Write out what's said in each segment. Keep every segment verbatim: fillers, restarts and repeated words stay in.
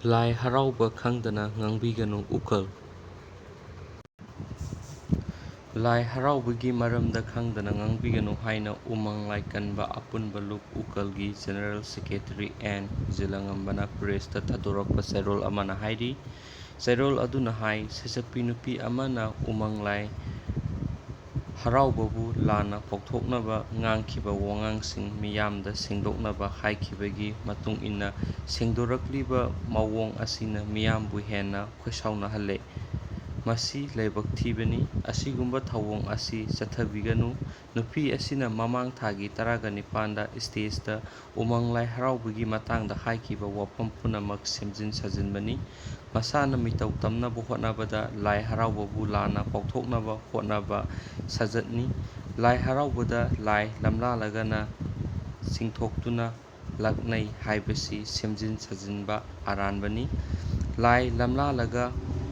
ꯂꯥꯏ ꯍꯔꯥꯎꯕ ꯈꯪꯗꯅ ꯉꯥꯡꯕꯤꯒꯅꯨ ꯎꯀꯜ꯫ ꯂꯥꯏ ꯍꯔꯥꯎꯕꯒꯤ ꯃꯔꯝꯗ ꯈꯪꯗꯅ ꯉꯥꯡꯕꯤꯒꯅꯨ ꯍꯥꯏꯅ ꯎꯃꯪ ꯂꯥꯏ ꯀꯟꯕ ꯑꯄꯨꯟꯕ ꯂꯨꯞ ꯎꯀꯜꯒꯤ General Secretary ꯑꯦꯟ ꯖꯤꯂꯉꯝꯕꯅ pressꯇ ꯊꯥꯗꯣꯔꯛꯄ ꯆꯦꯔꯣꯜ ꯑꯃꯅ ꯍꯥꯏꯔꯤ꯫ ꯆꯦꯔꯣꯜ ꯑꯗꯨꯅ ꯍꯥꯏ, ꯁꯩꯁꯛꯄꯤ ꯅꯨꯄꯤ ꯑꯃꯅ ꯎꯃꯪ ꯂꯥꯏ ꯍꯔꯥꯎꯕꯕꯨ ꯂꯥꯟꯅ ꯄꯥꯎꯊꯣꯛꯅꯕ ꯉꯥꯡꯈꯤꯕ ꯋꯥꯉꯥꯡꯁꯤꯡ ꯃꯤꯌꯥꯝꯗ ꯁꯦꯡꯗꯣꯛꯅꯕ ꯍꯥꯏꯈꯤꯕꯒꯤ ꯃꯇꯨꯡ ꯏꯟꯅ ꯁꯦꯡꯗꯣꯔꯛꯂꯤꯕ ꯃꯑꯣꯡ ꯑꯁꯤꯅ ꯃꯤꯌꯥꯝꯕꯨ ꯍꯦꯟꯅ ꯈꯣꯏꯁꯥꯎꯅꯍꯜꯂꯦ꯫ ꯃꯁꯤ ꯂꯥꯏꯕꯛ ꯊꯤꯕꯅꯤ꯫ ꯑꯁꯤꯒꯨꯝꯕ ꯊꯧꯑꯣꯡ ꯑꯁꯤ ꯆꯠꯊꯕꯤꯒꯅꯨ꯫ ꯅꯨꯄꯤ ꯑꯁꯤꯅ ꯃꯃꯥꯡ ꯊꯥꯒꯤ ꯇꯔꯥꯒ ꯅꯤꯄꯥꯟꯗ stageꯇ ꯎꯃꯪ ꯂꯥꯏ ꯍꯔꯥꯎꯕꯒꯤ ꯃꯇꯥꯡꯗ ꯍꯥꯏꯈꯤꯕ ꯋꯥꯐꯝ ꯄꯨꯝꯅꯃꯛ ꯁꯦꯝꯖꯤꯟ ꯁꯥꯖꯤꯟꯕꯅꯤ꯫ ꯃꯁꯥꯅ ꯃꯤꯇꯧ ꯇꯝꯅꯕ ꯍꯣꯠꯅꯕꯗ ꯂꯥꯏ ꯍꯔꯥꯎꯕꯕꯨ ꯂꯥꯟꯅ ꯄꯥꯎꯊꯣꯛꯅꯕ ꯍꯣꯠꯅꯕ ꯁꯥꯖꯠꯅꯤ꯫ ꯂꯥꯏ ꯍꯔꯥꯎꯕꯗ ꯂꯥꯏ ꯂꯝꯂꯥꯜꯂꯒꯅ ꯆꯤꯡꯊꯣꯛꯇꯨꯅ ꯂꯥꯛꯅꯩ ꯍꯥꯏꯕꯁꯤ ꯁꯦꯝꯖꯤꯟ ꯁꯥꯖꯤꯟꯕ ꯑꯔꯥꯟꯕꯅꯤ꯫ ꯂꯥꯏ ꯂꯝꯂꯥꯜꯂꯒ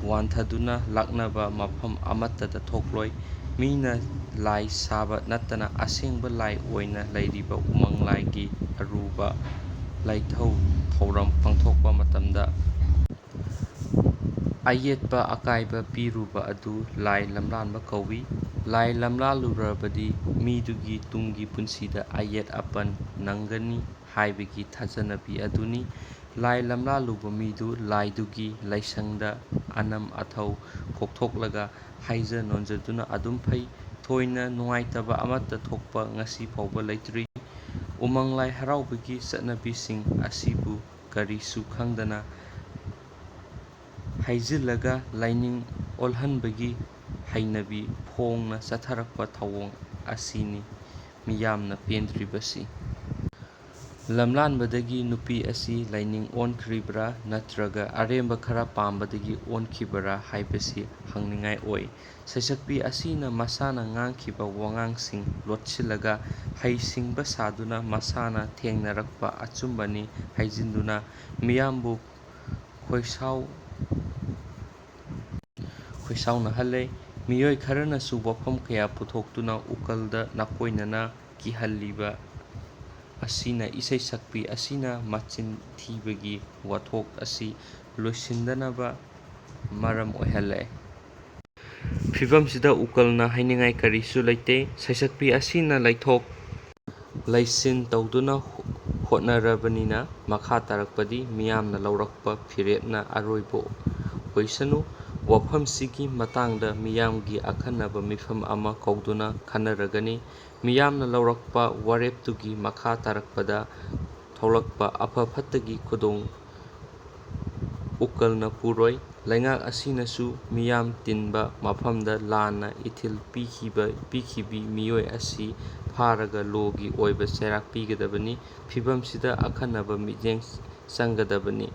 ꯋꯥꯟꯊꯗꯨꯅ ꯂꯥꯛꯅꯕ ꯃꯐꯝ ꯑꯃꯠꯇꯗ ꯊꯣꯛꯂꯣꯏ꯫ ꯃꯤꯅ ꯂꯥꯏ ꯁꯥꯕ ꯅꯠꯇꯅ ꯑꯁꯦꯡꯕ ꯂꯥꯏ ꯑꯣꯏꯅ ꯂꯩꯔꯤꯕ ꯎꯃꯪ ꯂꯥꯏꯒꯤ ꯑꯔꯨꯕ ꯂꯥꯏꯊꯧ ꯊꯧꯔꯝ ꯄꯥꯡꯊꯣꯛꯄ ꯃꯇꯝꯗ ꯑꯌꯦꯠꯄ ꯑꯀꯥꯏꯕ ꯄꯤꯔꯨꯕ ꯑꯗꯨ ꯂꯥꯏ ꯂꯝꯂꯥꯟꯕ ꯀꯧꯏ꯫ ꯂꯥꯏ ꯂꯝꯂꯥꯜꯂꯨꯔꯕꯗꯤ ꯃꯤꯗꯨꯒꯤ ꯇꯨꯡꯒꯤ ꯄꯨꯟꯁꯤꯗ ꯑꯌꯦꯠ ꯑꯄꯟ ꯅꯪꯒꯅꯤ ꯍꯥꯏꯕꯒꯤ ꯊꯥꯖꯅꯕꯤ ꯑꯗꯨꯅꯤ꯫ ꯂꯥꯏ ꯂꯝꯂꯥꯜꯂꯨꯕ ꯃꯤꯗꯨ ꯂꯥꯏꯗꯨꯒꯤ ꯂꯥꯏꯁꯪꯗ ꯑꯅꯝ ꯑꯊꯧ ꯀꯣꯛꯊꯣꯛꯂꯒ ꯍꯥꯏꯖ ꯅꯣꯟꯖꯗꯨꯅ ꯑꯗꯨꯝ ꯐꯩ꯫ ꯊꯣꯏꯅ ꯅꯨꯡꯉꯥꯏꯇꯕ ꯑꯃꯠꯇ ꯊꯣꯛꯄ ꯉꯁꯤ ꯐꯥꯎꯕ ꯂꯩꯇ꯭ꯔꯤ꯫ ꯎꯃꯪ ꯂꯥꯏ ꯍꯔꯥꯎꯕꯒꯤ ꯆꯠꯅꯕꯤꯁꯤꯡ ꯑꯁꯤꯕꯨ ꯀꯔꯤꯁꯨ ꯈꯪꯗꯅ ꯍꯩꯖꯤꯜꯂꯒ ꯂꯥꯏꯅꯤꯡ ꯑꯣꯜꯍꯟꯕꯒꯤ ꯍꯩꯅꯕꯤ ꯐꯣꯡꯅ ꯆꯠꯊꯔꯛꯄ ꯊꯧꯑꯣꯡ ꯑꯁꯤꯅꯤ ꯃꯤꯌꯥꯝꯅ ꯄꯦꯟꯗ꯭ꯔꯤꯕꯁꯤ꯫ ꯂꯝꯂꯥꯟꯕꯗꯒꯤ ꯅꯨꯄꯤ ꯑꯁꯤ ꯂꯥꯏꯅꯤꯡ ꯑꯣꯟꯈ꯭ꯔꯤꯕ꯭ꯔꯥ ꯅꯠꯇ꯭ꯔꯒ ꯑꯔꯦꯝꯕ ꯈꯔ ꯄꯥꯝꯕꯗꯒꯤ ꯑꯣꯟꯈꯤꯕꯔꯥ ꯍꯥꯏꯕꯁꯤ ꯍꯪꯅꯤꯡꯉꯥꯏ ꯑꯣꯏ꯫ ꯁꯩꯁꯛꯄꯤ ꯑꯁꯤꯅ ꯃꯁꯥꯅ ꯉꯥꯡꯈꯤꯕ ꯋꯥꯉꯥꯡꯁꯤꯡ ꯂꯣꯠꯁꯤꯜꯂꯒ ꯍꯩꯁꯤꯡꯕ ꯁꯥꯗꯨꯅ ꯃꯁꯥꯅ ꯊꯦꯡꯅꯔꯛꯄ ꯑꯆꯨꯝꯕꯅꯤ ꯍꯥꯏꯖꯤꯟꯗꯨꯅ ꯃꯤꯌꯥꯝꯕꯨ ꯈꯣꯏꯁꯥꯎ-, ꯈꯣꯏꯁꯥꯎꯅꯍꯜꯂꯦ꯫ ꯃꯤꯑꯣꯏ ꯈꯔꯅꯁꯨ ꯋꯥꯐꯝ ꯀꯌꯥ ꯄꯨꯊꯣꯛꯇꯨꯅ ꯎꯀꯜꯗ ꯅꯥꯀꯣꯏꯅꯅ ꯀꯤꯍꯜꯂꯤꯕ ꯑꯁꯤꯅ ꯏꯁꯩ ꯁꯛꯄꯤ ꯑꯁꯤꯅ ꯃꯆꯤꯟ ꯊꯤꯕꯒꯤ ꯋꯥꯊꯣꯛ ꯑꯁꯤ ꯂꯣꯏꯁꯤꯟꯗꯅꯕ ꯃꯔꯝ ꯑꯣꯏꯍꯜꯂꯦ꯫ ꯐꯤꯚꯝꯁꯤꯗ ꯎꯀꯜꯅ ꯍꯥꯏꯅꯤꯡꯉꯥꯏ ꯀꯔꯤꯁꯨ ꯂꯩꯇꯦ꯫ ꯁꯩꯁꯛꯄꯤ ꯑꯁꯤꯅ ꯂꯩꯊꯣꯛ ꯂꯩꯁꯤꯟ ꯇꯧꯗꯨꯅ ꯍꯣꯠꯅꯔꯕꯅꯤꯅ ꯃꯈꯥ ꯇꯥꯔꯛꯄꯗꯤ ꯃꯤꯌꯥꯝꯅ ꯂꯧꯔꯛꯄ ꯐꯤꯔꯦꯞꯅ ꯑꯔꯣꯏꯕ ꯑꯣꯏꯁꯅꯨ꯫ ꯋꯥꯐꯝꯁꯤꯒꯤ ꯃꯇꯥꯡꯗ ꯃꯤꯌꯥꯝꯒꯤ ꯑꯈꯟꯅꯕ ꯃꯤꯐꯝ ꯑꯃ ꯀꯧꯗꯨꯅ ꯈꯟꯅꯔꯒꯅꯤ꯫ ꯃꯤꯌꯥꯝꯅ ꯂꯧꯔꯛꯄ ꯋꯥꯔꯦꯞꯇꯨꯒꯤ ꯃꯈꯥ ꯇꯥꯔꯛꯄꯗ ꯊꯣꯛꯂꯛꯄ ꯑꯐ ꯐꯠꯇꯒꯤ ꯈꯨꯗꯣꯡ ꯎꯀꯜꯅ ꯄꯨꯔꯣꯏ꯫ ꯂꯩꯉꯥꯛ ꯑꯁꯤꯅꯁꯨ ꯃꯤꯌꯥꯝ ꯇꯤꯟꯕ ꯃꯐꯝꯗ ꯂꯥꯟꯅ ꯏꯊꯤꯜ ꯄꯤꯈꯤꯕ, ꯄꯤꯈꯤꯕꯤ ꯃꯤꯑꯣꯏ ꯑꯁꯤ ꯐꯥꯔꯒ ꯂꯣꯒꯤ ꯑꯣꯏꯕ ꯆꯩꯔꯥꯛ ꯄꯤꯒꯗꯕꯅꯤ꯫ ꯐꯤꯚꯝꯁꯤꯗ ꯑꯈꯟꯅꯕ ꯃꯤꯠꯌꯦꯡ ꯆꯪꯒꯗꯕꯅꯤ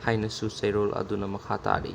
ꯍꯥꯏꯅꯁꯨ ꯆꯩꯔꯣꯜ ꯑꯗꯨꯅ ꯃꯈꯥ ꯇꯥꯔꯤ꯫